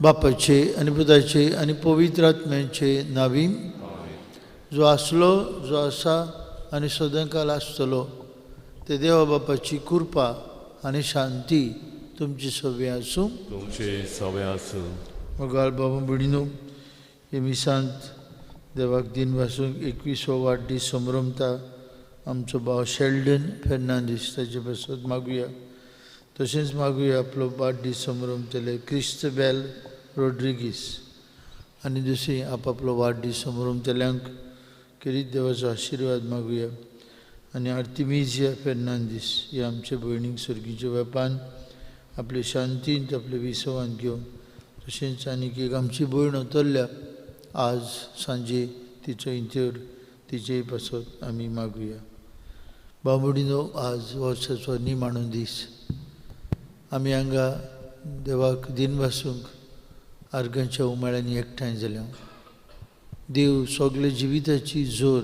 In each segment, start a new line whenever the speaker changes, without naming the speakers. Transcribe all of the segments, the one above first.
बापाचे आनी पुताचे आनी पवित्र आत्म्याचे नावी, जो आसलो, जो आसा आनी सदांकाल आसतलो, ते देवा बापाची कृपा आनी शांती तुमची सगळी आसूं,
तुमचे सगळे आसूं।
मोगाळ बाबा भयणीनो, हे मिसांत देवाक दिन वासूंक 21वो वाडदीस संभ्रमता आमचो भाव शेल्डन फेर्नांदीस, ताचे पासत मागुया। तशेंच मागुया आपलो वाडदीस संभ्रमतले क्रिस्तबेल रोड्रिगीस आनी दुसरी आपआपलो वाडदीस संभ्रमतल्यांक खेरीत देवाचो आशिर्वाद मागुया। आनी आर्तिमिजिया फेर्नांदीस हे आमचे भयणीक सर्गीच्या वेपान आपले शांतींत आपले विसवान घेवन, तशेंच आनीक एक आमची भयण उतरल्या आज सांजे तिचो इंतेर, तिचेय पासत आमी मागुया। बाबुडीनो, आज वर्साचो निमाणो दीस, आमी हांगा देवाक दिन वासूंक आर्गांच्या उमाळ्यांनी एकठांय जाल्या। देव सगळे जिविताची जोर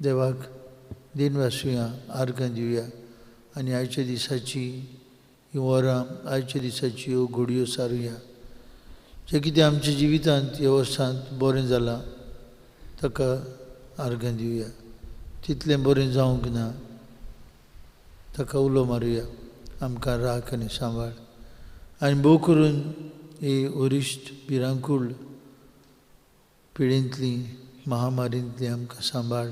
देवाक दिन वासुया, आर्गां दिवया आनी आयच्या दिसाची ही वरां, आयच्या दिसाची ह्यो घडयो सारुया। जें कितें आमच्या जिवितांत ह्या वर्सांत बरें जालां ताका आर्गां दिवया, तितलें बरें जावंक ना ताका उलो मारुया, आमकां राख आनी सांबाळ। आनी भोव करून ही वरिश्ट भिरांकूळ पिळेंतली महामारींतली आमकां सांबाळ।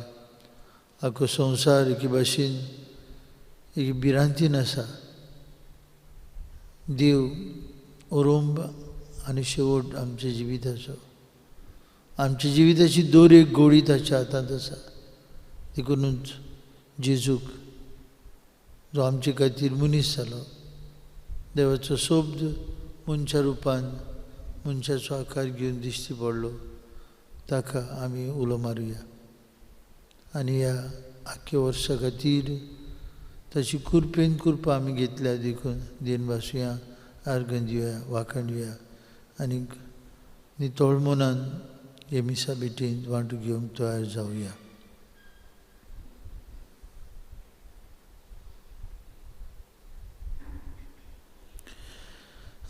आखो संवसार एके भाशेन एक भिरांतीन आसा। देव ओरोंब आनी शेवट आमच्या जिविताचो, आमच्या जिविताची दर एक गोडी ताच्या हातांत आसा। देखुनूच जेजूक जो आमचे खातीर मनीस जालो, देवाचो शब्द मनशा रुपान मनशाचो आकार घेवन दिश्टी पडलो, ताका आमी उलो मारुया आनी ह्या आख्ख्या वर्सा खातीर ताची कृपेन कृपा आमी घेतल्या देखून देन भासुया, आर्गां दिवया, वाखाण दिवया आनी नितळ मनान हे मिसा भेटीन वांटो घेवंक तयार जावया।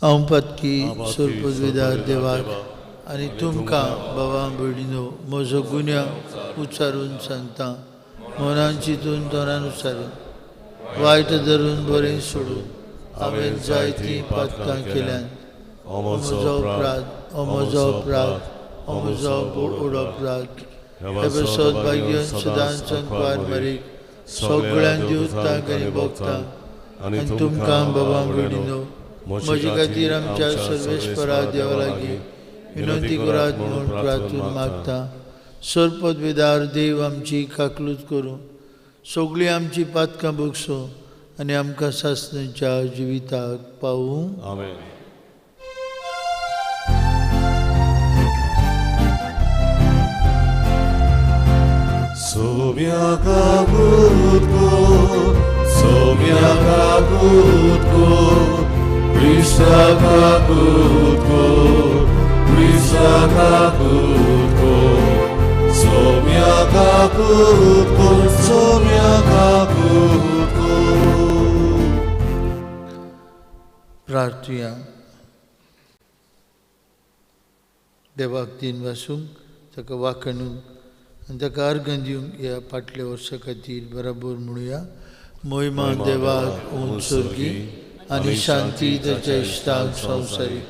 हांव पातकी सोरपदवेदार देवाक आनी तुमकां बाबा भयणीनो म्हजो गुन्यांव उच्चारून सांगता, मनान चिंतून तोंडान उच्चारून, वायट धरून बरें सोडून हांवें जायतीं पातकां केल्यान। म्हजो अपराध, म्हजो अपराध, म्हजो व्हड अपराध। हे पासत भाग्यान सदांच संकवार मरीक सगळ्यांक दिवतांक आनी भोगतांक आनी तुमकां बाबा भयणीनो म्हजे खातीर आमच्या सर्वेस्परा देवा लागीं विनंती करात म्हूण प्रार्थून मागता। सरपदवेदार देव आमची काकलूत करूं, सगळीं आमची पातकां भोगसूं आनी आमकां सासणाच्या जिविताक पावूं।
आमेन।
प्रार्थुया। देवाक दिन वासूंक ताका वाखणूंक आनी ताका आर्गां दिवंक ह्या फाटल्या वर्सा खातीर बराबर म्हणुया। मोहिमा देवाक उंच स्वर्गी आनी शांती ताच्या इश्टांक संवसारीक।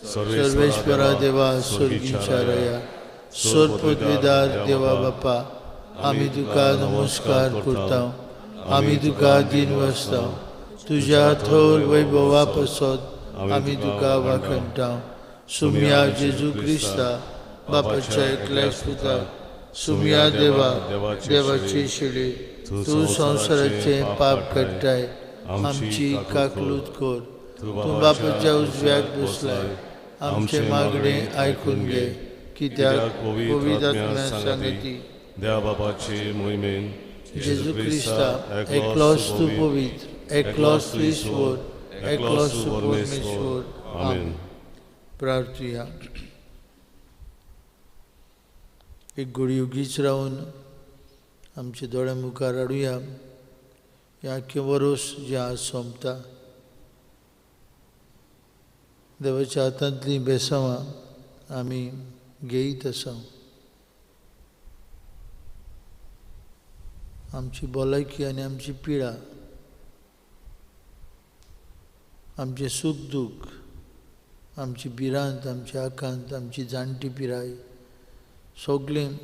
सर्वेश्वरा देवा स्वर्गीच्या राया सोर पदवीदार देवा बापा आमी तुका नमस्कार करता आमी तुका दिन वाचता तुज्या थोर वैभवा पासत आमी तुका वाखणटा. सुमया जेजू क्रिस्ता बापाच्या एकल्या पुता सुमया देवा देवाची शिळे तूं संवसाराचें पाप काडटाय आमची काकलूत कर. तूं बापाच्या उजव्याक बसलाय आमचें मागणें आयकून घे कित्याक पवित्र आत्म्या सांगती
देवा बापाचे मोहिमेन
जेजू क्रिस्ता एकलोच तूं पवित्र एकलोच तूं ईश्वर एकलोच तूं परमेश्वर. आमेन. प्रार्थुया. एक घडी उगीच रावन आमच्या दोळ्या मुखार हाडुया हें आख्खें वरोस जें आज सोंपता. देवाच्या हातांतलीं बेसांवां आमी घेयत आसा. आमची भलायकी आनी आमची पिडा आमचें सूख दूख आमची भिरांत आमची आकांत आमची जाणटी पिराय सगळें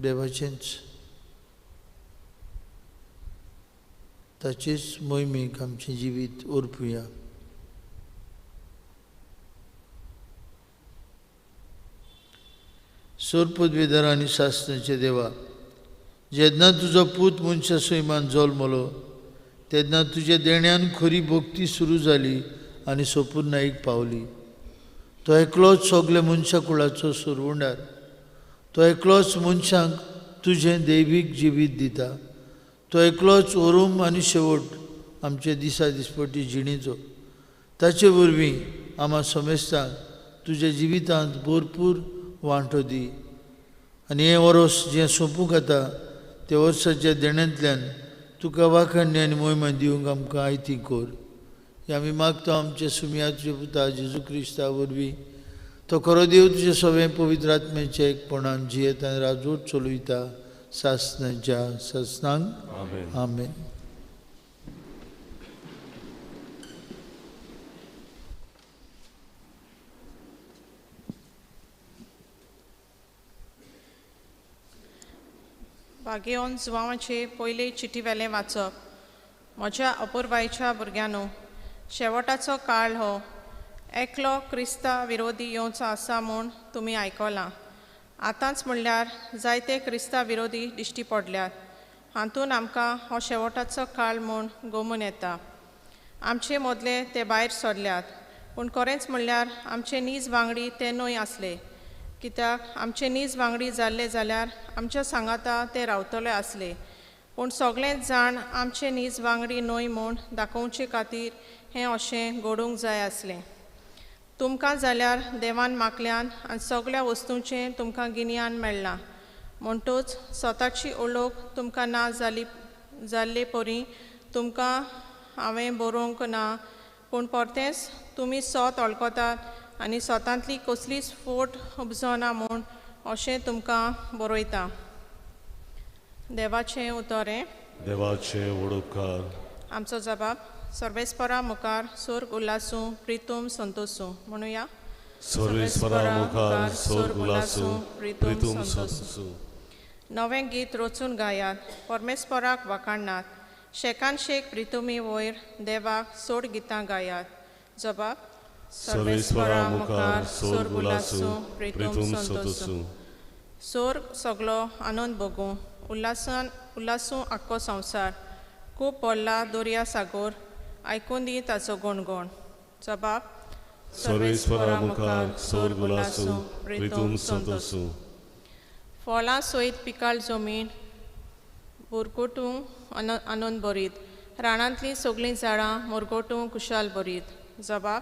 देवाचेंच ताचेच मोहिमेक आमचें जिवीत ओर्पुया. सोर पदवीधर आनी सासणाचे देवा जेन्ना तुजो पूत मनशा सैमान जल्मलो तेन्ना तुज्या देण्यान खरी भक्ती सुरू जाली आनी सोपुर्णाईक पावली. तो एकलोच सगल्या मनशा कुळाचो सुरवणार तो एकलोच मनशांक तुजें दैवीक जिवीत दिता. तो एकलोच ओरूम आनी शेवट आमचे दिसा दिसपटी जिणेचो. ताचे वरवीं आमा समेस्तांक तुज्या जिवितांत भरपूर वांटो दी आनी हें वरोस जें सोंपूंक येता त्या वर्साच्या देण्यांतल्यान तुका वाखाणणी आनी मोहिमा दिवंक आमकां आयती कर. हें आमी मागता आमच्या सुमयाचे पुता जेजू क्रिस्ता वरवीं. तो खरो देव तुजे सगळें पवित्र आत्म्याच्या एकपणान जियेता आनी राजवट चलयता सासणाच्या सासणांक. आमेन.
बागेवन जुवांवाचे पयले चिटी वेलें वाचप. म्हज्या अपुरबायेच्या भुरग्यांनो, शेवटाचो काळ हो. एकलो क्रिस्ता विरोधी येवचो आसा म्हूण तुमी आयकलां. आतांच म्हणल्यार जायते क्रिस्ता विरोधी दिश्टी पडल्यात. हातून आमकां हो शेवटाचो काळ म्हूण गोमून येता. आमचे मदले ते भायर सरल्यात, पूण खरेंच म्हणल्यार आमचे नीज वांगडी ते न्हय आसले. कित्याक आमचे नीज वांगडी जाल्ले जाल्यार आमच्या सांगाता ते रावतले आसले. पूण सगळेच जाण आमचे नीज वांगडी न्हय म्हूण दाखोवचे खातीर हें अशें घडूंक जाय आसलें. तुमकां जाल्यार देवान मागल्यान आनी सगळ्या वस्तूंचें तुमकां गिन्यान मेळ्ळां. म्हणटूच स्वताची ओळख तुमकां ना जाली जाल्ले परी तुमकां हांवें बरोवंक ना, पूण परतेंच तुमी स्वत वळखतात आनी स्वतांतली कसलीच फोट उपजना म्हूण अशें तुमकां बरयता. देवाचें उतर हें.
देवाचें उपकार.
आमचो जबाब सर्वेस्परा मुखार सोर्ग उल्हासूं प्रितूम संतोसूं म्हणुया.
सर्वेस्परा मुखार सोर्ग उल्हासूं प्रितूम संतोसूं.
नवें गीत रचून गायात, परमेस्पराक वाखाणनात, शेकान शेक प्रितुमी वयर देवाक सोड गितां गायात. जबाब
सर्वेस्परा मुखार सोर्ग उल्हासूं प्रितूम संतोसूं.
सोर्ग सगलो आनंद भोगूं, उल्हासान उल्हासूं आख्खो संवसार. खूब पडला दर्या सागोर, आयकून दी ताचो गणगण. जबाब
सर्वेस्परा मुखार सोर्ग उल्हासूं प्रितूम संतोसूं.
फळां सयत पिकाळ जमीन बुरकुटूं आनंद भरीत, रानांतलीं सगळीं झाडां मुरगोटूं कुशाल भरीत. जबाब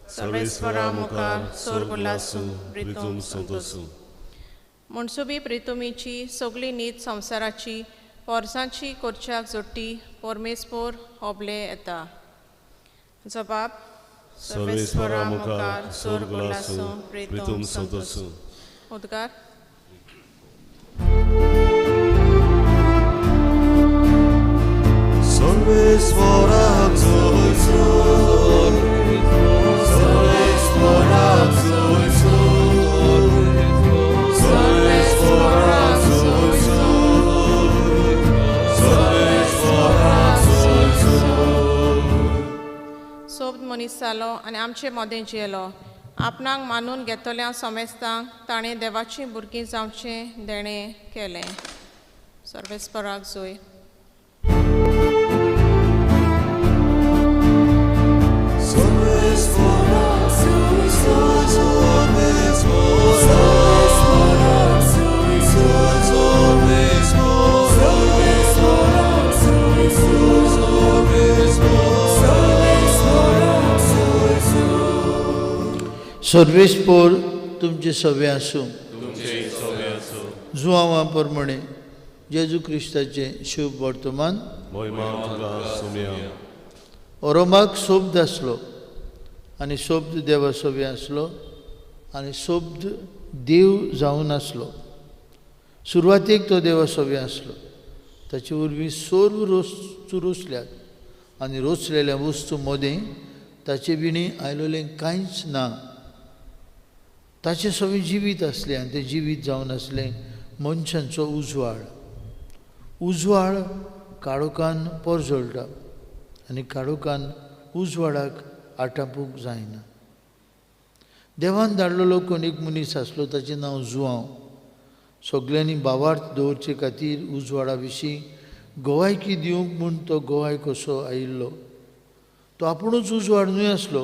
सर्वेस्परा मुखार सोर्ग उल्हासूं प्रितूम संतोसूं.
मनसुबी प्रितुमीची सगळी नीत संवसाराची पोरसांची करच्याक जोडटी परमेस्पोर होबले येता. जबाब
सर्वेस्परा मुखार सोर्ग उल्हासूं प्रितूम संतोसूं.
उद्गार.
सर्वेस्पराक जय जय, सर्वेस्पराक
मनीस जालो आनी आमचे मदें जियेलो. आपणाक मानून घेतल्या समेस्तांक ताणें देवाचीं भुरगीं जावचें देणें केलें. सर्वेस्पराक जोय.
सर्वेस्पोर तुमचे सवे आसूं. जुआंवा प्रमाणे जेजू क्रिस्ताचें शुभ वर्तमान. ओरोमाक शब्द आसलो आनी शब्द देवा सवे आसलो आनी शब्द देव जावन आसलो. सुरवातेक तो देवा सवे आसलो. ताचे वरवीं सर्व वस्तू रोसल्यात आनी रोसलेल्या वस्तू मदें ताचे विणी आयलोलें कांयच ना. ताचें सगळें जिवीत आसलें आनी तें जिवीत जावन आसलें मनशांचो उजवाड. उजवाड काळोखान परजळटा आनी काळोखान उजवाडाक आटापूंक जायना. देवान धाडलेलो कोण एक मनीस आसलो, ताचें नांव जुआंव. सगल्यांनी भावार्थ दवरचे खातीर उजवाडा विशीं गवायकी दिवंक म्हूण तो गवाय कसो आयिल्लो. तो आपुणूच उजवाड न्हय आसलो,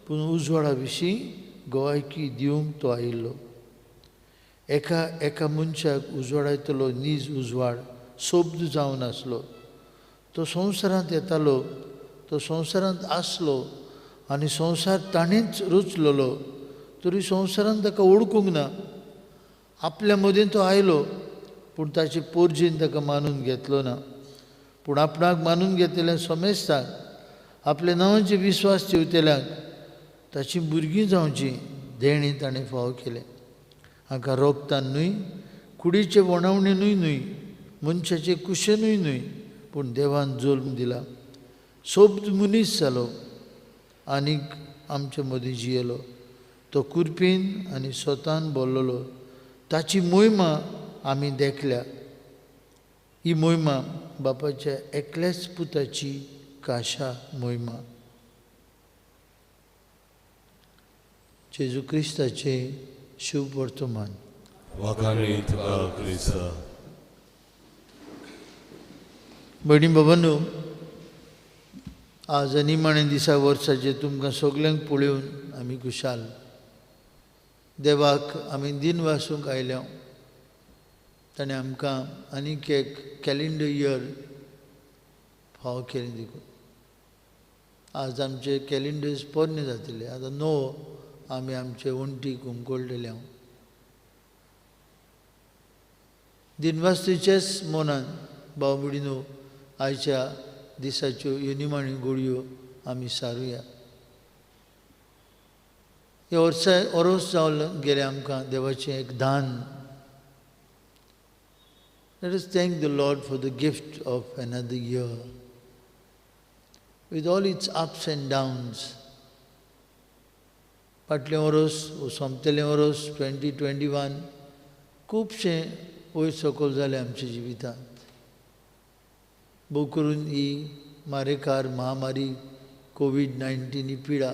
पूण उजवाडा विशीं गवायकी दिवंक तो आयिल्लो. एका एका मनशाक उजवाडायतलो नीज उजवाड शब्द जावन आसलो. तो संवसारांत येतालो, तो संवसारांत आसलो आनी संवसार ताणेंच रचलेलो. तरी संवसारान ताका वळखूंक ना. आपल्या मदीं तो आयलो, पूण ताचे पोरजेन ताका मानून घेतलो ना. पूण आपणाक मानून घेतल्या समेस्तांक, आपल्या नांवाचे विस्वास ठेवतल्यांक ताची भुरगीं जावचीं देणें ताणें फावो केलें. हांकां रोगतान न्हय, कुडीचे वणावणेनूय न्हय, मनशाचे कुशेनूय न्हय, पूण देवान जल्म दिला. शब्द मनीस जालो आनीक आमचे मदीं जियेलो. तो कुरपीन आनी स्वतान बोल्लोलो. ताची मोहिमा आमी देखल्या. ही मोहिमा बापाच्या एकल्याच पुताची काशा मोहिमा. जेजू क्रिस्ताचें शुभ वर्तमान. भयणी बाबांनो, आज निमाणे दिसा वर्साचें तुमकां सगल्यांक पळोवन आमी खुशाल. देवाक आमी दिन वासूंक आयल्या. ताणें आमकां आनीक एक कॅलेंडर इयर फावो केलें देखून आज आमचे कॅलेंडर्स पोरणे जातले. आतां नवो आमी आमचे वण्टीक उमकळटले. हांव दिनवास्तीच्याच मनान भाव भयणीनो आयच्या दिसाच्यो ह्यो निमाण्यो गोळयो आमी सारुया. हे वर्सा ओरोस जावन गेलें आमकां देवाचें एक दान. Let us thank the Lord for the gift of another year with all its ups and downs. फाटलें वरोस सोंपतलें वरोस 2021 खुबशें वयर सकयल जालें आमच्या जिवितांत. भोव करून ही मारेकार महामारी कोवीड-19 ही पिडा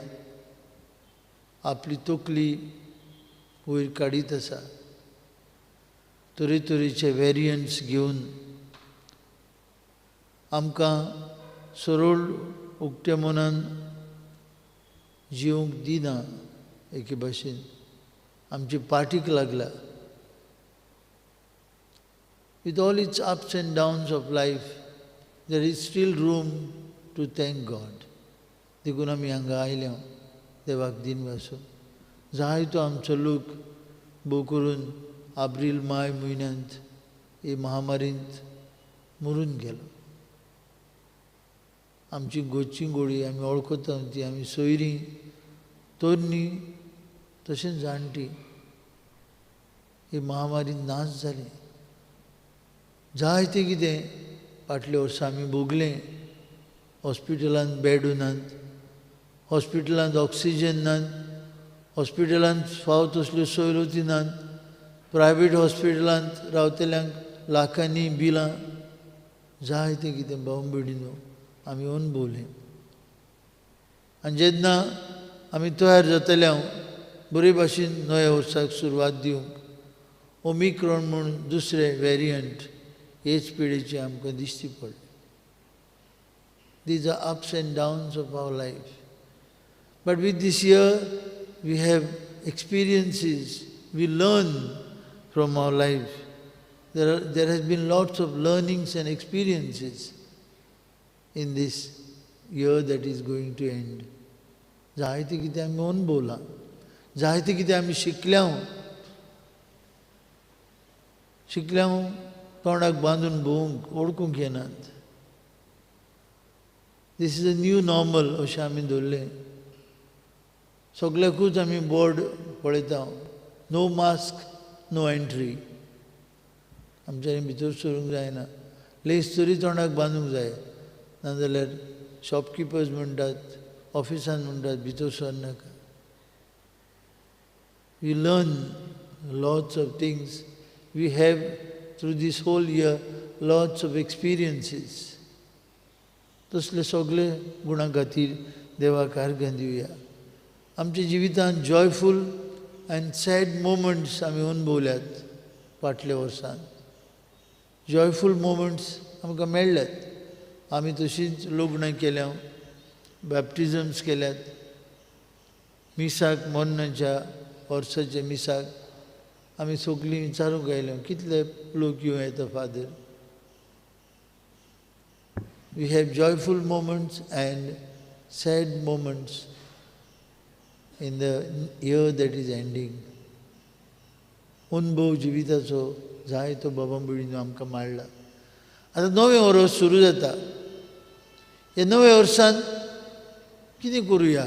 आपली तकली वयर काडीत आसा. तरेतरेचे वेरियंट्स घेवन आमकां सरळ उक्त्या मनान जिवंक दिना. एके भाशेन आमचे पाठीक लागला. With all its ups and downs of life, there is still room to thank God. देखून आमी हांगा आयल्या देवाक दिनवासून. जायतो आमचो लोक भोव करून आब्रील माय म्हयन्यांत हे महामारींत मरून गेलो. आमची गोची गोळी आमी वळखता ती आमी सोयरीं तरणी तशेंच जाणटी ही महामारी नाच जाली. जायतें कितें फाटल्या वर्सां आमी भोगलें. हॉस्पिटलांत बेड नात, हॉस्पिटलांत ऑक्सिजन नात, हॉस्पिटलांत फाव तसल्यो सवलती नात. प्रायवेट हॉस्पिटलांत रावतल्यांक लाखांनी बिलां, जायतें कितें भाव भयणीनो आमी अणभवलें. आनी जेन्ना आमी तयार जातले हांव बरे भाशेन नव्या वर्साक सुरवात दिवंक, ओमिक्रॉन म्हूण दुसरें वेरियंट हेच पिडेचें आमकां दिश्टी पडलें. These are ups and downs of our life. But with this year, we have experiences, we learn from our life. There has been lots of learnings and experiences in this year that is going to end. जायते कितें आमी अणभवलां, जायते कितें आमी शिकल्या, शिकल्या तोंडाक बांदून भोवंक वळखूंक येनात. This is a new normal अशें आमी दवरलें. सगल्याकूच आमी बोर्ड पळयता, नो मास्क नो एंट्री. आमच्यांनी भितर सरूंक जायना, लेस तरी तोंडाक बांदूंक जाय, नाजाल्यार शॉपकिपर्स म्हणटात, ऑफिसान म्हणटात भितर सरनाका. We learn lots of things. We have through this whole year lots of experiences. तसले सगळे गुणां खातीर देवाक आर्गां दिवया. आमच्या जिवितांत जॉयफूल आनी सॅड मोमंट्स आमी अणभवल्यात फाटल्या वर्सान. जॉयफूल मोमंट्स आमकां मेळ्ळ्यात. आमी तशींच लग्नां केल्या, बॅप्टिजम्स केल्यात, मिसाक मरणाच्या वर्साच्या मिसाक आमी सगळीं विचारूंक आयल्या कितले लोक येवं येता father. We have joyful moments and sad moments in the year that is ending. अणभव जिविताचो जाय तो बाबा भयणीनो आमकां मांडला. आतां नवें वर्स सुरू जाता. ह्या नव्या वर्सान कितें करुया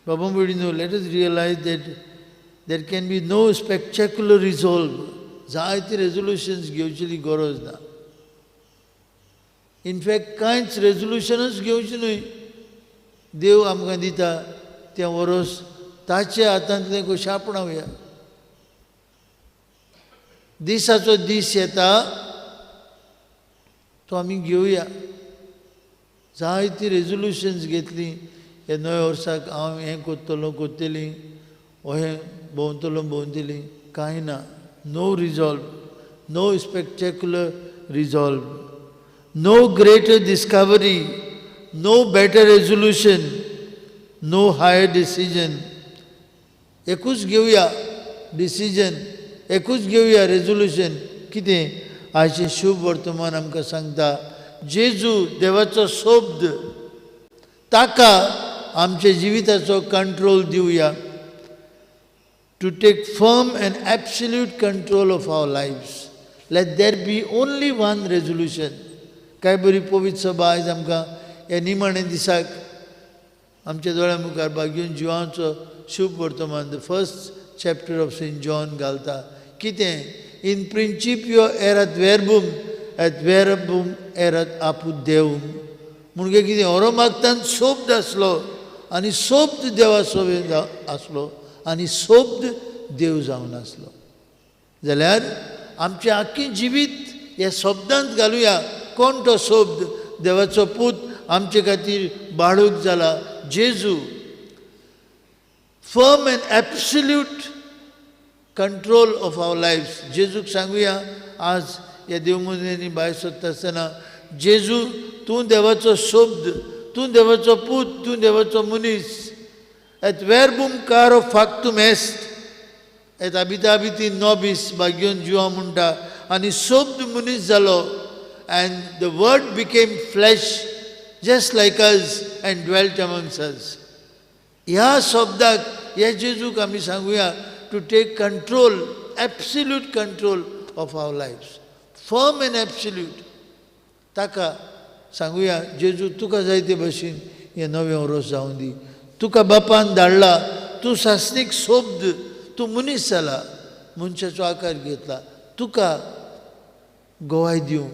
बाबा भयणीनो? Let us realize that there can be no spectacular resolve. जायते रेजोल्युशन्स घेवचेली गरज ना. इनफॅक्ट कांयच रेजोल्युशनूच घेवचें न्हय. देव आमकां दिता तें वर्स ताच्या हातांतलें कशें आपणावया. दिसाचो दीस येता तो आमी घेवया. जायतीं रेजोल्युशन्स घेतलीं ह्या नव्या वर्साक, हांव हें करतलो करतली, हें भोंवतलो भोंवतली, कांय ना. No resolve, no spectacular resolve, no greater discovery, no better resolution, no higher decision. एकूच घेवया डिसिजन, एकूच घेवया रेजोल्युशन. कितें आयचें शुभ वर्तमान आमकां सांगता, जेजू देवाचो शब्द, ताका आमच्या जिविताचो कंट्रोल दिवया. To take firm and absolute control of our lives. Let there be only one resolution. काय बरी पवित्र सभा आयज आमकां ह्या निमाणे दिसाक आमच्या दोळ्या मुखार भाग्यून जिवांचो शुभ वर्तमान, the first chapter of Saint John घालता. कितें? In principio erat verbum et verbum erat apud Deum. म्हणजे कितें? ओरोमागतान शब्द आसलो आनी शब्द देवा सोबेन आसलो आनी शब्द देव जावन आसलो. जाल्यार आमचें आख्खें जिवीत ह्या शब्दांत घालुया. कोण तो शब्द? देवाचो पूत आमचे खातीर बाळूक जाला, जेजू. Firm and absolute control of our life. जेजूक सांगुया आज ह्या देवमुन्यांनी भायर सोदता आसतना, जेजू तूं देवाचो शब्द, तूं देवाचो पूत, तूं देवाचो मनीस. Et verbum caro factum est et habitavit in nobis, भाग्योन जिवा म्हणटा, आनी शब्द मनीस जालो. And the word became flesh just like us and dwelt amongst us. ह्या शब्दाक, ह्या जेजूक आमी सांगुया to take control, absolute control of our life, firm and absolute. ताका सांगुया, जेजू तुका जाय ते भशेन हें नवें वर्स जावं दी. तुका बापान धाडला, तूं सासणीक शब्द, तूं मनीस जाला, मनशाचो आकार घेतला, तुका गवाय दिवंक.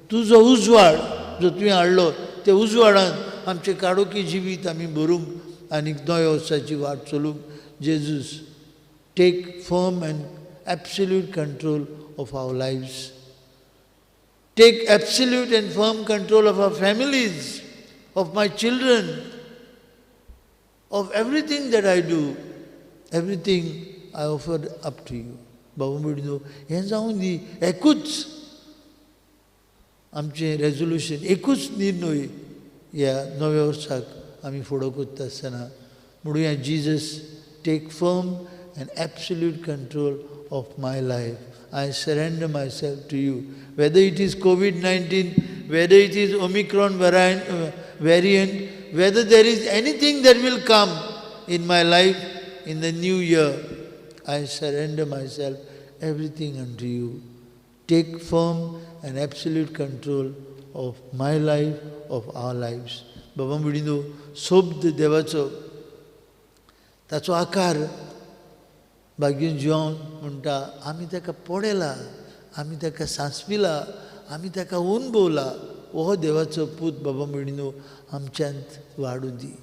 तुजो उजवाड जो तुवें हाडलो त्या उजवाडान आमचें काळोखी जिवीत आमी भरूंक आनी नव्या वर्साची वाट चलूंक Jesus, take firm and absolute control of our lives. Take absolute and firm control of our families, of my children, of everything that I do, everything I offer up to you. बाबा म्हणलो हें जावं दी, एकूच आमचें resolution, एकूच निर्णय ह्या नव्या वर्साक आमी फुडो करता आसतना म्हणुया, Jesus, take firm and absolute control of my life. I surrender myself to you. Whether it is COVID-19, whether it is Omicron variant, whether there is anything that will come in my life in the new year, I surrender myself, everything unto you. Take firm and absolute control of my life, of our lives. बाबा म्हणिनो शब्द देवाचो ताचो आकार बागीन जिवन म्हणटा, आमी ताका पळयला, आमी ताका सांसपिला, आमी ताका अणभवला. हो देवाचो पूत बाबा म्हणिनो आमच्यांत वाडूं दी.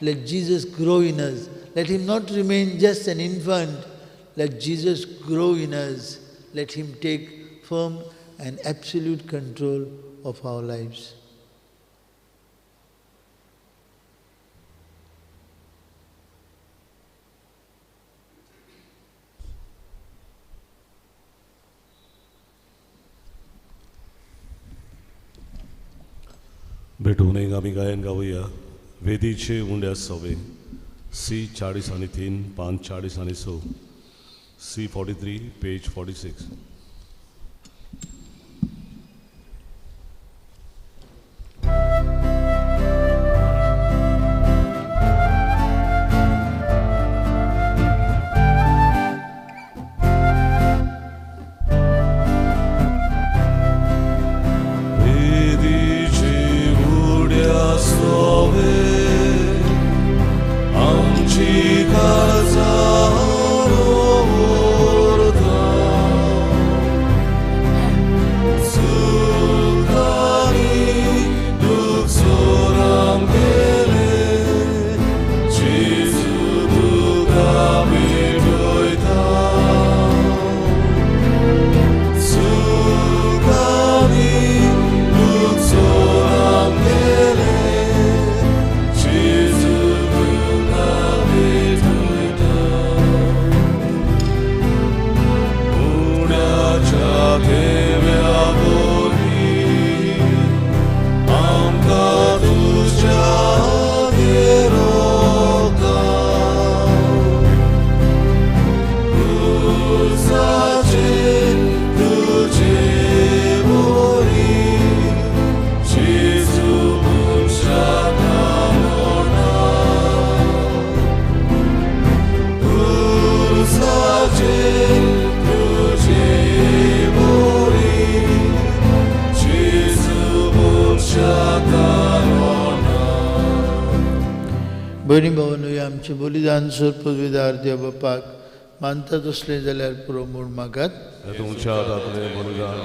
Let Jesus grow in us. Let him not remain just an infant. Let Jesus grow in us. Let him take firm and absolute control of our lives.
भेटून एक आमी गायन गावया. वेदीचे उंड्या सवे सी 40 आनी 3, 5 40 आनी 6, सी 43 पेज 46.
भयणी भावानूय आमचें बलिदान सर्पविदार देव बापाक मानता तसलें जाल्यार पुरो म्हूण मागात.
तुमच्या हातांतलें बलिदान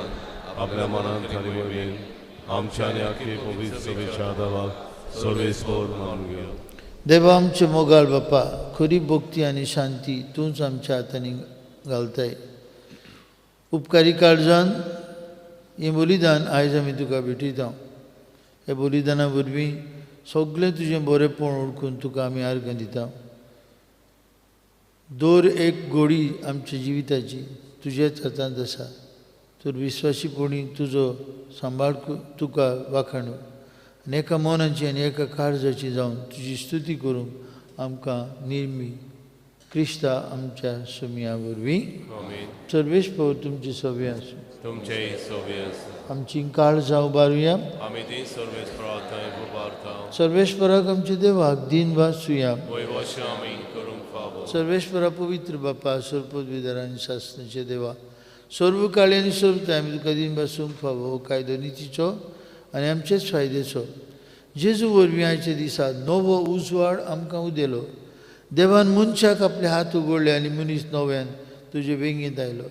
आपल्या मनांत आनी वरवीं आमच्या आनी आख्खे पवित्र सभेच्या देवाक सर्वेस्पर मानून घेया.
देवा आमचे मोगाळ बापा, खरी भक्ती आनी शांती तूंच आमच्या हातांनी घालताय. उपकारी काळजान हें बलिदान आयज आमी तुका भेटयता. ह्या बलिदाना वरवीं सगळें तुजें बरेंपण ओळखून तुका आमी आर्गां दिता. दर एक गोडी आमच्या जिविताची तुज्याच हातांत आसा. तर विस्वाशीपणी तुजो सांबाळ तुका वाखाणू आनी एका मनाची आनी एका काळजाची जावन तुजी स्तुती करूंक आमकां निर्मी क्रिस्ता आमच्या सुमया वरवीं. सर्वेश पव तुमची सवे आसूं. आमची काळजां उबारुया. सर्वेश्वराक आमच्या देवाक दिन वाचुया. सर्वेश्वरा पवित्र बापा, सर्पविदार आनी सासणाचे देवा, सर्व काळी आनी सर्व आमी तुका दिन वाचूंक फावो हो कायदो नितीचो आनी आमचेच फायद्याचो. जेजू वरवीं आयच्या दिसा नवो उजवाड आमकां उदेलो. देवान मनशाक आपले हात उगडले आनी मनीस नव्यान तुजे वेंगेंत आयलो.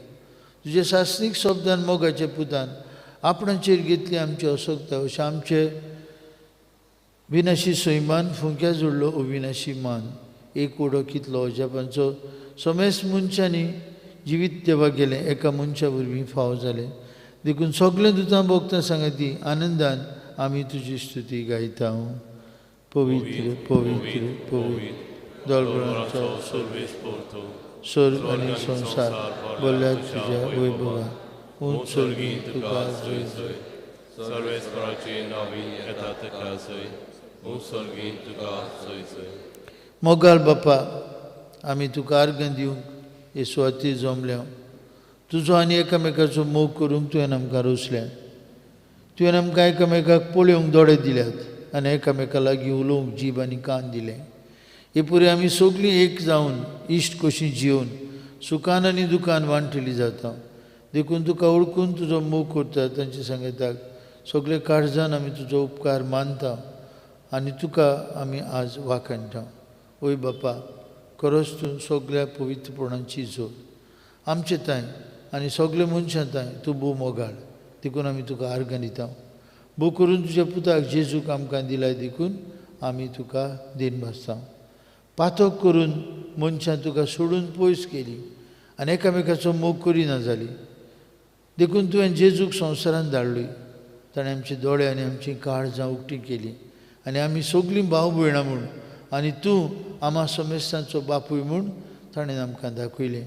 तुजे सासणीक शब्दान मोगाच्या पुतान आपणाचेर घेतली आमची असक्ता, अशें आमचे विनाशी सैमान फुंक्या जोडलो अविनाशी मान. एक उडो कितलो अजापांचो समेस्त मनशांनी जिवीत देवाक गेलें एका मनशा वरवीं फावो जालें। देखून सगळें दुतां भोगता सांगती आनंदान आमी तुजी स्तुती गायता। पवित्र पवित्र पवित्र दळबळांचो स्वर्ग आनी संवसार बोल्ल्या तुज्या वैभवा उंच स्वर्गी तुका जय जय। मोगाल बापा आमी तुका आर्गां दिवंक हे सुवातेर जमल्या। तुजो आनी एकामेकाचो मोग करूंक तुवें आमकां रोसल्या। तुवें आमकां एकामेकाक पळोवंक दोळे दिल्यात आनी एकामेका लागीं उलोवंक जीब आनी कान दिलें। हे पुरी आमी सगळीं एक जावन इश्ट कशीं जिवन सुखान आनी दुखान वांटली जाता। देखून तुका वळखून तुजो मोग करता तांचे सांगताक सगळे काळजान आमी तुजो उपकार मानता आनी तुका आमी आज वाखाणटा। ओय बापा खरोच तूं सगळ्या पवित्रपणाची जोड आमचे तांय आनी सगळे मनशां तांय तूं भोव मोगाळ देखून आमी तुका आर्गां दिता। भोव करून तुज्या पुताक जेजूक आमकां दिलाय देखून आमी तुका देन भासता। पातक करून मनशां तुका सोडून पयस केली आनी एकामेकाचो मोग करिना जाली देखून तुवें जेजूक संवसारांत धाडली। ताणें आमचे दोळे आनी आमची काळजां उक्ती केली आनी आमी सगळीं भाव भयणां म्हूण आनी तूं आमा समेस्तांचो बापूय म्हूण ताणें आमकां दाखयलें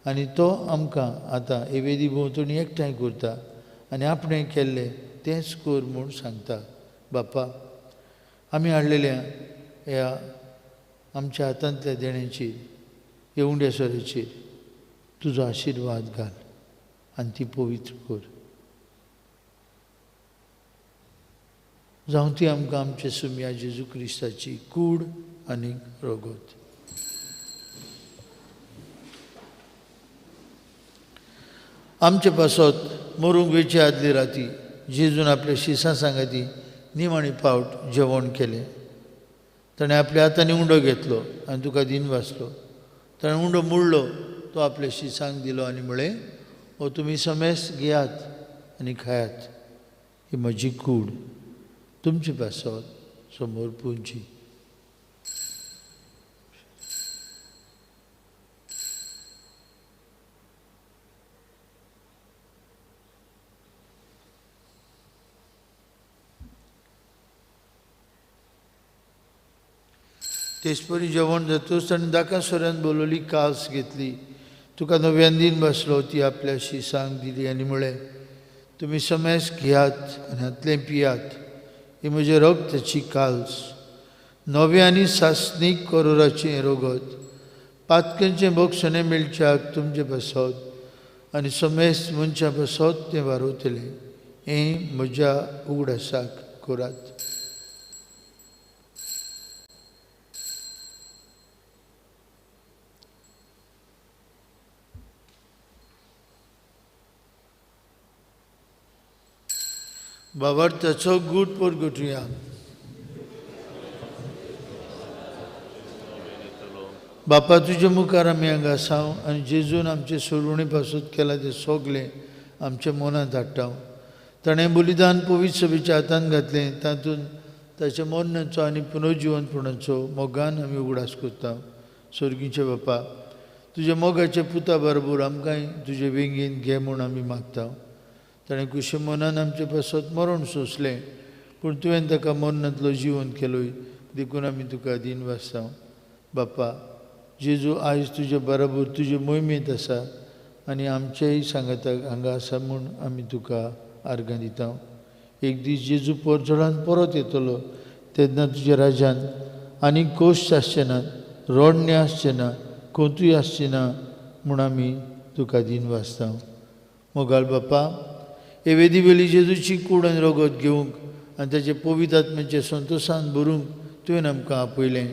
आनी तो आमकां आतां हे वेदी भोंवतणी एकठांय करता आनी आपणें केल्लें तेंच कर म्हूण सांगता। बापा आमी हाडलेल्या ह्या आमच्या हातांतल्या देण्याचेर ह्या उंड्या सोऱ्याचेर तुजो आशिर्वाद घाल आनी ती पवित्र कर। जावं ती आमकां आमच्या सुम्या जेजू क्रिस्ताची कूड आनी रगत। आमचे पासत मरूंक वेचे आदली राती जेजून आपल्या शिसां सांगाती निमाणी पावट जेवण केलें। ताणें आपल्या हातांनी उंडो घेतलो आनी तुका दिन वाचलो। ताणें उंडो मोडलो तो आपल्या शिसांक दिलो आनी म्हळें हो तुमी समेस्त घेयात आनी खायात, ही म्हजी कूड तुमचे पासत समोर पुंची। तेचपरी जेवण जातूच ताणें दाका सोऱ्यान बोलवली कास घेतली, तुका नव्यान दिन बसलो ती आपल्या शिसांक दिली आनी म्हळें तुमी समेस्त घेयात आनी हातलें पियात, ही म्हजें रगताची काल्स नवें आनी सासणीक करोराचें रगत पातकेंचें भोगसणें मेळच्याक तुमचे पासत आनी समेस्त मनशां पासत तें वारवतलें। हें म्हज्या उगडासाक करात। बाबार्थाचो गूट परगटुया। बापा तुज्या मुखार आमी हांगा आसा आनी जेजून आमचे सोडवणे पासत केला तें सगळें आमच्या मनांत हाडटा। ताणें बलिदान पवित्र सभेच्या हातान घातलें तातूंत ताच्या मरणाचो आनी पुनर्जिवनपणाचो मोगान आमी उगडास करता। स्वर्गीचे बापा तुज्या मोगाच्या पुता बरोबर आमकांय तुजे वेंगेन घे म्हूण आमी मागता। ताणें कुशे मनान आमचे पासत मरण सोंसलें पूण तुवें ताका मरणांतलो जिवन केलोय देखून आमी तुका दीन वाचता। बापा जेजू आयज तुजे बराबर तुजे मोहिमेंत आसा आनी आमचेय सांगाताक हांगा आसा म्हूण आमी तुका आर्गां दिता। एक दीस जेजू परजळान परत येतलो तेन्ना तुज्या राज्यान आनी कोश्ट आसचे ना, रडणें आसचें ना, कोंतूय आसची ना म्हूण आमी तुका दीन वाचता। मोगाल बापा हे वेदी वेली जेजूची कूड आनी रगत घेवंक आनी ताचे पवित्र आत्म्याचे संतोशान भरूंक तुवें आमकां आपयलें।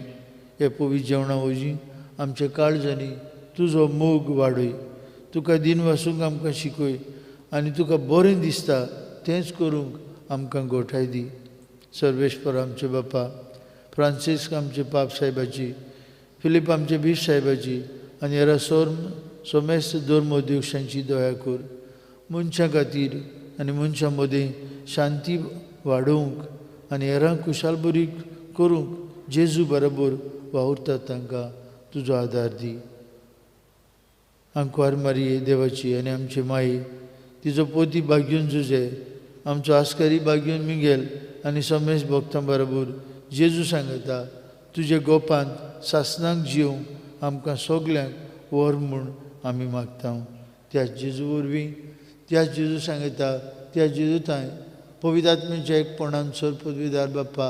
हे पवित्र जेवणा वरवीं आमच्या काळजांनी तुजो मोग वाडय, तुका दीन वासूंक आमकां शिकय आनी तुका बरें दिसता तेंच करूंक आमकां गोठाय दी। सर्वेस्पर आमचे बापा, फ्रांसिस्क आमचे पाप साहेबाची, फिलीप आमचे बीश साहेबाची आनी हेरा समेस्त धर्म अध्यक्षांची दया कर। मनशां खातीर आनी मनशां मदीं शांती वाडोवंक आनी हेरांक खुशालबरी करूंक जेजू बरोबर वावुरतात तांकां तुजो आदार दी. आंकवार मारये देवाची आनी आमची माई, तिजो पोती बागीवन जुजे, आमचो आस्कारी बागीवन मिगेल आनी समेस भक्तां बरोबर जेजू सांगता तुजे गोपांत सासनाक जिवंक आमकां सगल्यांक व्हर म्हूण आमी मागता. त्या जेजू वरवीं, त्या जेजू सांगता, त्या जेजू थांय पवित्र आत्म्याच्या एकपणान सर्व पदवीदार बाप्पा,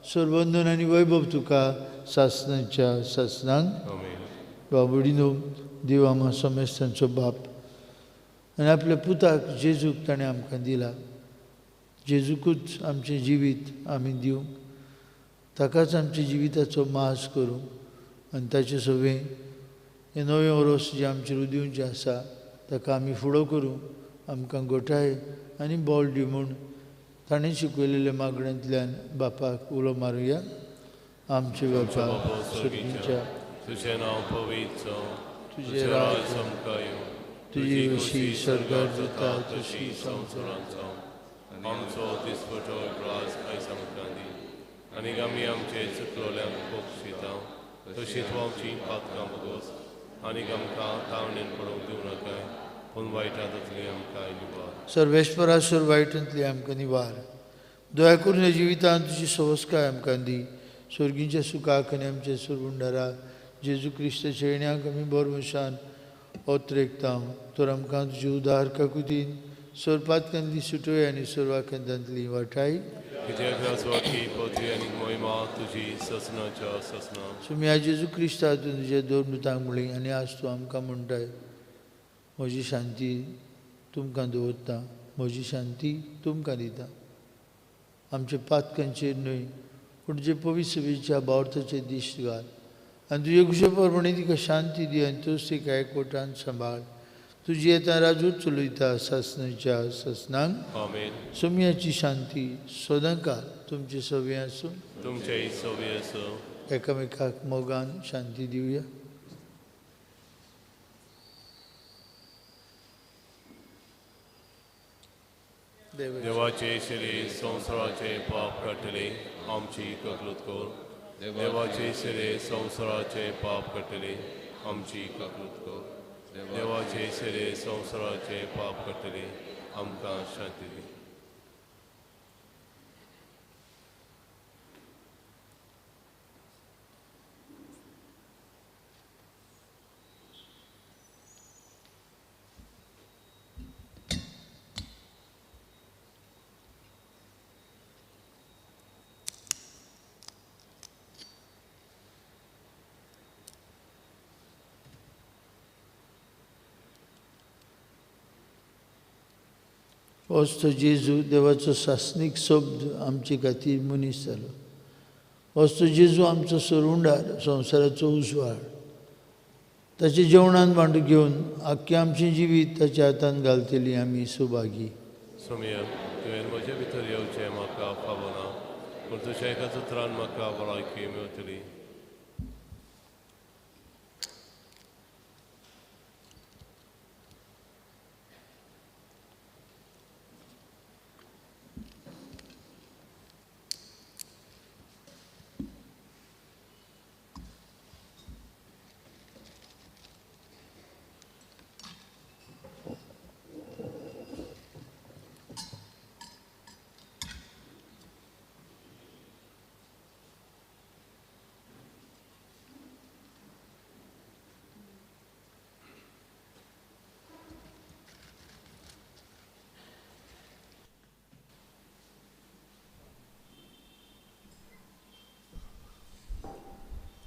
सर्वंदन आनी वैभव तुका सासनाच्या सासनाक. बाबुडीनो, देव आमा समेस्तांचो बाप आनी आपल्या पुताक जेजूक ताणें आमकां दिला. जेजूकूच आमचें जिवीत आमी दिवंक, ताकाच आमच्या जिविताचो मास करूंक आनी ताचे सवें हें नवें ओरोस जें आमचें रुदिवचें आसा ताका आमी फुडो करूंक आमकां गोठाय आनी बळ दी म्हूण ताणें शिकयलेल्या मागण्यांतल्यान बापाक उलो मारुया. आमचे बापा स्वर्गीच्या,
तुझें नांव पवित्र जावं,
तुजें राज
आमकां येवं,
तुजी खुशी स्वर्गार जाता
तशी संवसारांत जावं. आमचो दिसपटो ग्रास आयज आमकां दी आनी आमी आमचे चुकलोल्यांक बक्षिता तशी तूं आमची पातकां बगोस आनी आमकां तावणेन पडोवंक दिवं नाकाय, पूण वायटांतली आमकां निवार.
सर्वेस्परा सर वायटांतली आमकां निवार. दया करून ह्या जिवितांत तुजी सवस्काय आमकां दी. स्वर्गींच्या सुखाक आनी आमच्या सुरगुंडारा जेजू क्रिस्ताच्या येण्याक आमी भरवंशान ओतरेकता. तर आमकां तुजी उदार काकुतीन सोरपातकांतली सुटोय आनी सोरवाकांतांतली वाटाय.
कित्याक राजवाटी पदवी आनी महिमा तुजी ससनाच्या ससना.
सुम्या जेजू क्रिस्ता तूं तुज्या दोन दुतांक म्हणली आनी आज तूं आमकां म्हणटाय, म्हजी शांती तुमकां दवरता, म्हजी शांती तुमकां दिता. आमच्या पातकांचेर न्हय पूण जे पवित्र सभेच्या बावर्थाचे दिश्ट घाल आनी तुजे खुशे प्रमाणे तिका शांती दी आनी तूंच तिका एकवटान सांबाळ. तुजी येता राजूच चलयता सासनाच्या सासनाक.
आमेन.
सोम्याची शांती सदांकाळ तुमचे सवे आसूं,
तुमचेय सवे आसूं.
एकामेकाक मोगान शांती दिवया.
देवाचे शरीर संवसाराचे पाप काडटले आमची ककलूत कर. देवाचे शरीर संवसाराचे पाप काडटले आमची ककलूत कर. देवाचे शरीर संवसाराचे पाप काडटले आमकां शांती दी.
होच तो जेजू देवाचो सासनीक शब्द आमचे खातीर मनीस जालो. होच तो जेजू आमचो सरुंडार, संवसाराचो उजवाड. ताचे जेवणान मांडू घेवन आख्खें आमचें जिवीत ताच्या हातान घालतली आमी सुभागी.
सोम्या, तुवें म्हजे भितर येवचें म्हाका फावना, पूण तुज्या एका उतरान म्हाका भलायकी मेळटली.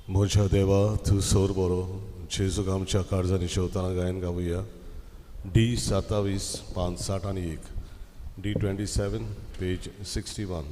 म्हज्या देवा तूं सोर बरो, जेजूक आमच्या काळजांनी शेवतना गायन गावया. डी 27 5 60 आनी 1, डी 27 पेज 61.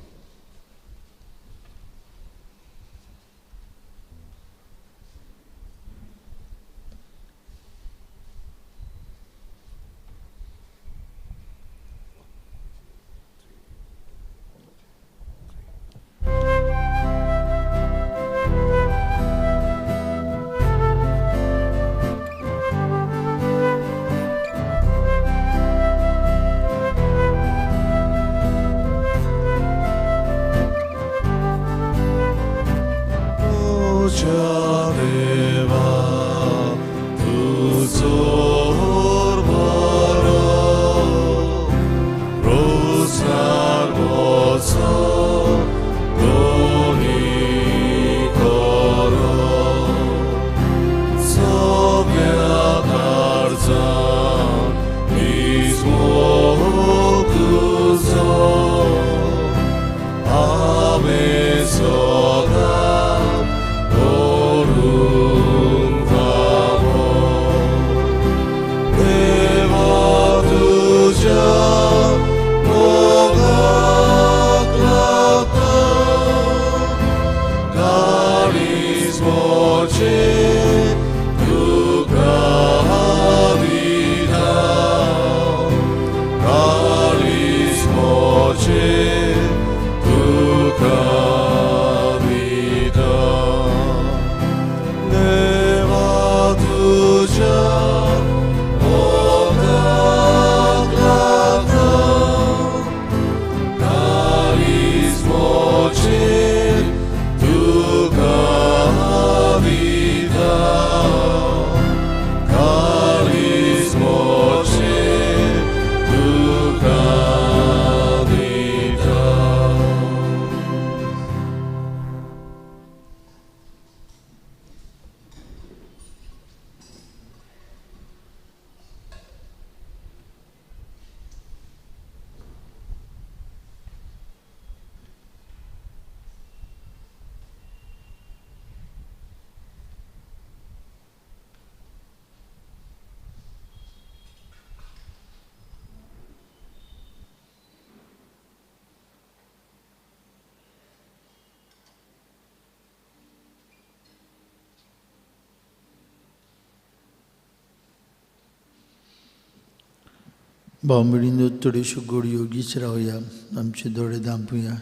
भाव भयणींनो, थोड्योश्यो गोडयो गीच रावया, आमचे दोळे धांपुया,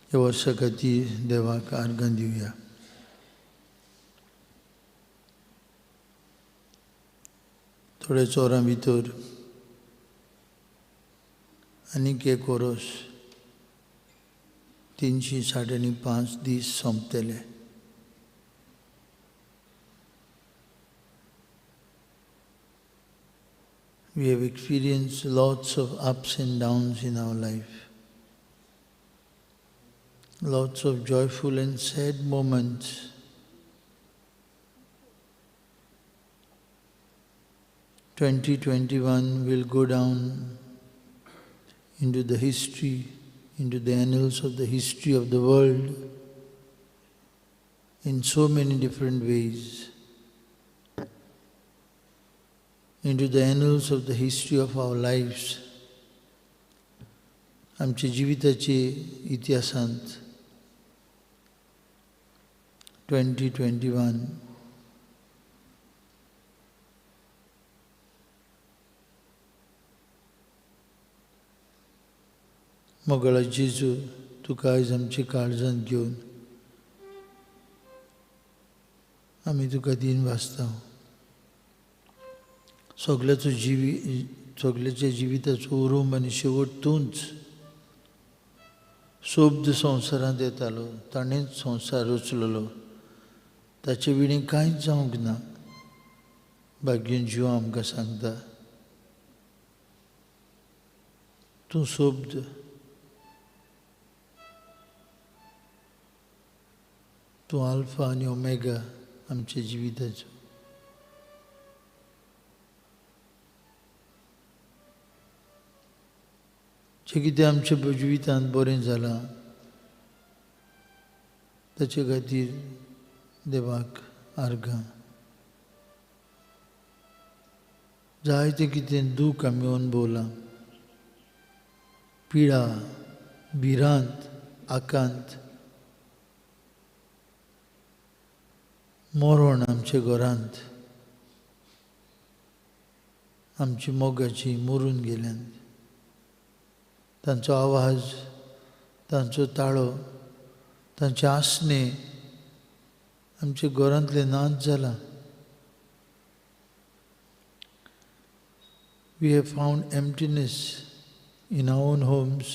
ह्या वर्सा खातीर देवाक आर्गां दिवया. थोड्याच वरां भितर आनीक एक वरोस 365 दीस सोंपतले. We have experienced lots of ups and downs in our life, lots of joyful and sad moments. 2021 will go down into the history, into the annals of the history of the world in so many different ways, into the annals of the history of our lives. आमच्या जिविताचे इतिहासांत 2021 मोगळा जेजू, तुका आयज आमच्या काळजांत घेवन आमी तुका दीन वाचता. सगल्याचो जिवी सगल्याच्या जिविताचो उरूम आनी शेवट तूंच. सोब्द संवसारांत येतालो, ताणेंच संवसार रचलेलो, ताचे विणें कांयच जावंक ना. भाग्यन जीव आमकां सांगता, तूं सोब्द, तूं आल्फा आनी ओमेगा आमच्या जिविताचो. जें कितें आमच्या जिवितांत बरें जालां ताचे खातीर देवाक आर्गां. जायतें कितें दूख आमी अणभवलां, पिडा, भिरांत, आकांत, मरण आमच्या घरांत, आमची मोगाची मरून गेल्यान. तांचो आवाज, तांचो ताळो, तांचें आसणें आमच्या घरांतलें नाच जाला. We have found emptiness in our own homes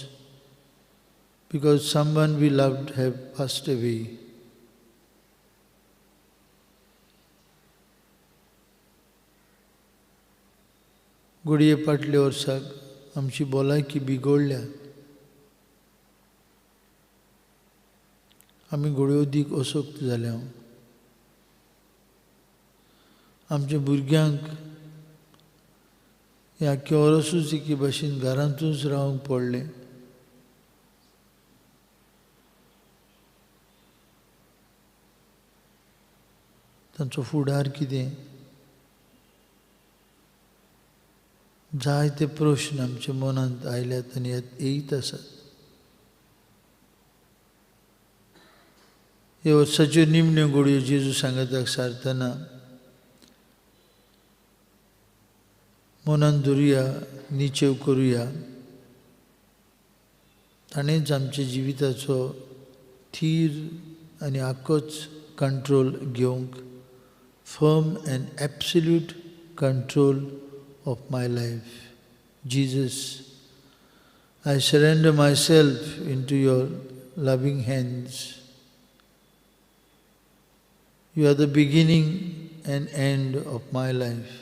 because someone we loved have passed away. घडये फाटल्या वर्साक आमची भलायकी बिगडल्या, आमी घडये अदीक असक्त जाल्या. आमच्या भुरग्यांक ह्या आख्ख्या वर्सूच एके भाशेन घरांतूच रावंक पडलें. तांचो फुडार कितें, जायते प्रश्न आमच्या मनांत आयल्यात आनी येयत आसात. ह्या वर्साच्यो निमण्यो घडयो जेजू सांगाताक सारतना मनान धरुया, निचेव करुया. ताणेंच आमच्या जिविताचो थीर आनी आखोच कंट्रोल घेवंक, firm and absolute control of my life. Jesus, I surrender myself into your loving hands. You are the beginning and end of my life.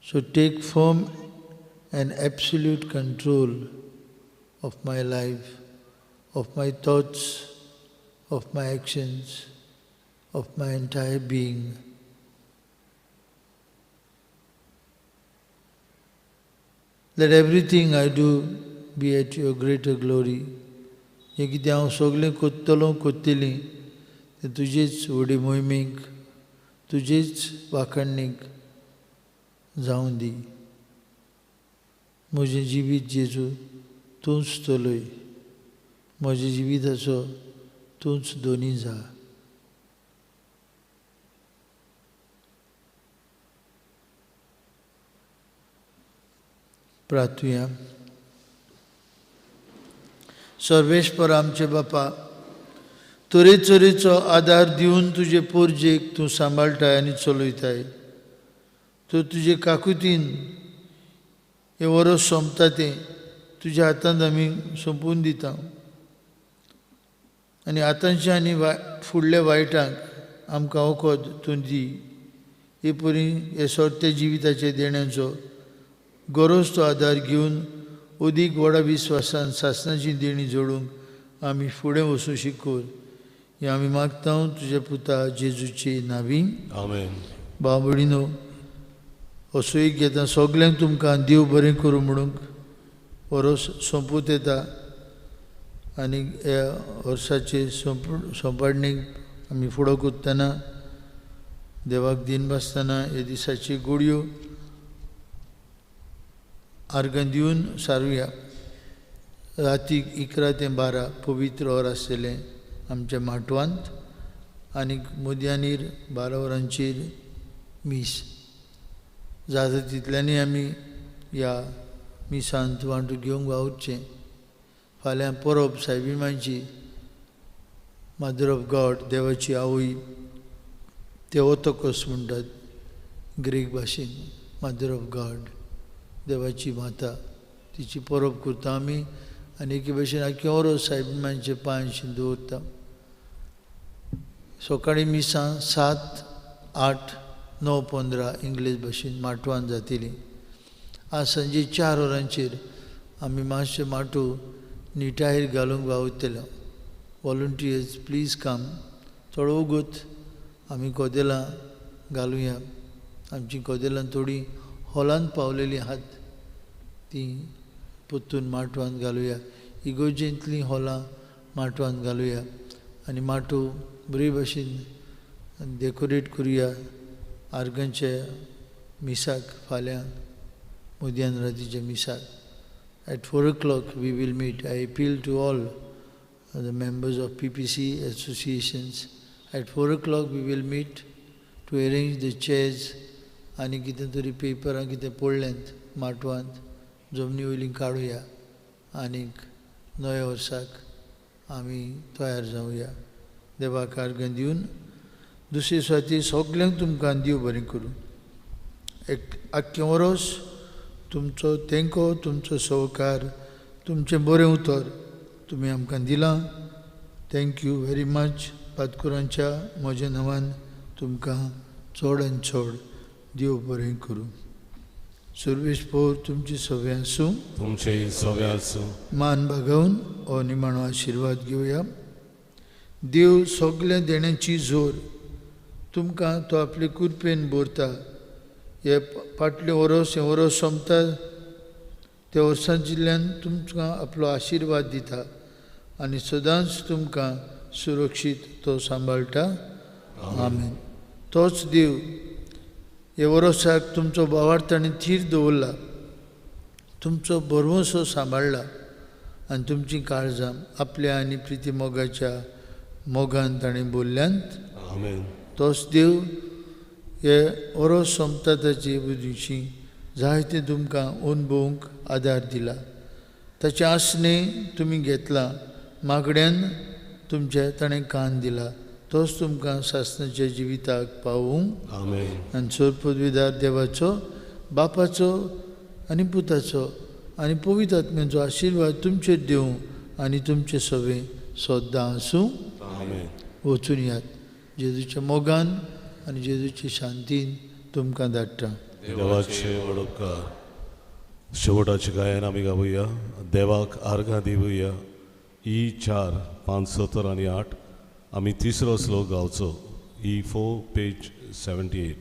So take firm and absolute control of my life, of my thoughts, of my actions, of my entire being. Let everything I do be at your greater glory. हें कितें हांव सगळें कोत्तलो कोत्तली तें तुजेच व्हडे मोहिमेक, तुजेच वाखाणणेक जावं दी. म्हजें जिवीत जेजू तूंच चलय, म्हज्या जिविताचो तूंच दोनी जा. प्रार्थुया. सर्वेश्वर आमचे बापा, तरेतरेचो आदार दिवन तुजे पोरजेक तूं सांबाळटाय आनी चलयताय. तूं तुजे काकुतीन हें वरोस सोंपता तें तुज्या हातांत आमी सोंपून दिता आनी आतांच्या आनी फुडल्या वायटांक आमकां वखद तूं दी. हे परी हे सोरत्या जिविताच्या देण्याचो गरज तो आदार घेवन अदीक व्हडा विस्वासान सासणाची देणी जोडूंक आमी फुडें वचूं शिकून हें आमी मागता तुज्या पुता जेजूचे नांवी.
आमेन.
भाव भयणीनो, असो एक घेता सगल्यांक तुमकां देव बरें करूं म्हणूंक वरोस सोंपूत येता आनी ह्या वर्साचे सोंपाडणीक आमी फुडो करतना देवाक दिन बासतना ह्या दिसाची गोडयो आर्गां दिवन सारुया. रातीक 11 ते 12 पवित्र वर आसतलें आमच्या माटवांत आनी मध्यानीर 12 वरांचेर मीस. जाता तितल्यांनी आमी ह्या मिसांत वांटो घेवंक वावुरचें. फाल्यां परब सायबी मांयची, मदर ऑफ गॉड, देवाची आवय, तेवोतोकोस म्हणटात ग्रीक भाशेन, मदर ऑफ गॉड, देवाची माता, तिची परब करता आमी आनी एके भशेन आख्खे ओरोस सायबी मांयचे पांयशी दवरता. सकाळीं मिसां 7, 8, 9, 15 इंग्लीश भाशेन माटवान जातली. आज सांजे 4 वरांचेर आमी मातशे माटो निटायेर घालूंक वावुरतले. वॉलंटियर्स प्लीज काम. थोडो वगत आमी कदेलां घालुया. आमचीं कदेलां थोडीं हॉलांत पावलेलीं आहात तीं परतून माटवान घालुया. इगोर्जेंतलीं हॉलां माटवान घालुया आनी माटो बरे भाशेन डेकोरेट करुया. आर्गांच्या मिसाक फाल्यां मध्यान रातीच्या मिसाक at 4 o'clock we will meet. I appeal to all the members of PPC associations. At 4 o'clock we will meet to arrange the chairs आनी कितें तरी पेपरां कितें पडल्यांत माटवांत जमनी वयलीं काडुया आनीक नव्या वर्साक आमी तयार जावया. देवाक आर्गां दिवन दुसरे सुवातेर सगल्यांक तुमकां देव बरें करूं. एक आख्खें वरोस तुमचो तेंको, तुमचो सहकार, तुमचें बरें उतर तुमी आमकां दिलां. Thank you very much. पातकुरांच्या म्हज्या नांवान तुमकां चड आनी चड देव बरें करूं. सर्वेश पोर तुमची सव्या आसूं,
तुमचे सव्या आसूं.
मान बागोवन हो निमाणो आशिर्वाद घेवया. देव सगळ्या देण्याची जोर तुमकां तो आपले कृपेन भरता. हे फाटलें वरोस हें वरोस सोंपता त्या वर्सां जिल्ल्यान तुमकां आपलो आशिर्वाद दिता आनी सदांच तुमकां सुरक्षीत तो सांबाळटा. आमेन. तोच देव हे वरोसाक तुमचो भावार्थ आनी थीर दवरला, तुमचो भरवंसो सांबाळ्ळा आनी तुमचीं काळजां आपल्या आनी प्रिती मोगाच्या मोगान ताणें बोल्ल्यांत.
आमेन.
तोच देव हे वरोस सोंपता ताचे बुद्दीशी जायते तुमकां अनुभवूंक आदार दिला. ताचें आसणें तुमी घेतलां, मागण्यान तुमच्या ताणें कान दिला. तोच तुमकां सासणाच्या जिविताक पावूं.
आमेन.
आनी सोर पदवीदार देवाचो, बापाचो आनी पुताचो आनी पवित्र आत्म्याचो आशिर्वाद तुमचेर दिवं आनी तुमचें सगळें सद्दां आसूं.
आमेन.
वचून यात जेजूच्या मोगान आनी जेजूचे शांतीन तुमकां धाडटा.
देवाचे व्हड उपकार. शेवटाचें गायन आमी गावया. देवाक आर्गां दिवया. ई 4, 5, 7 आनी 8. आमी तिसरो श्लोक गावचो. E 4 page 78.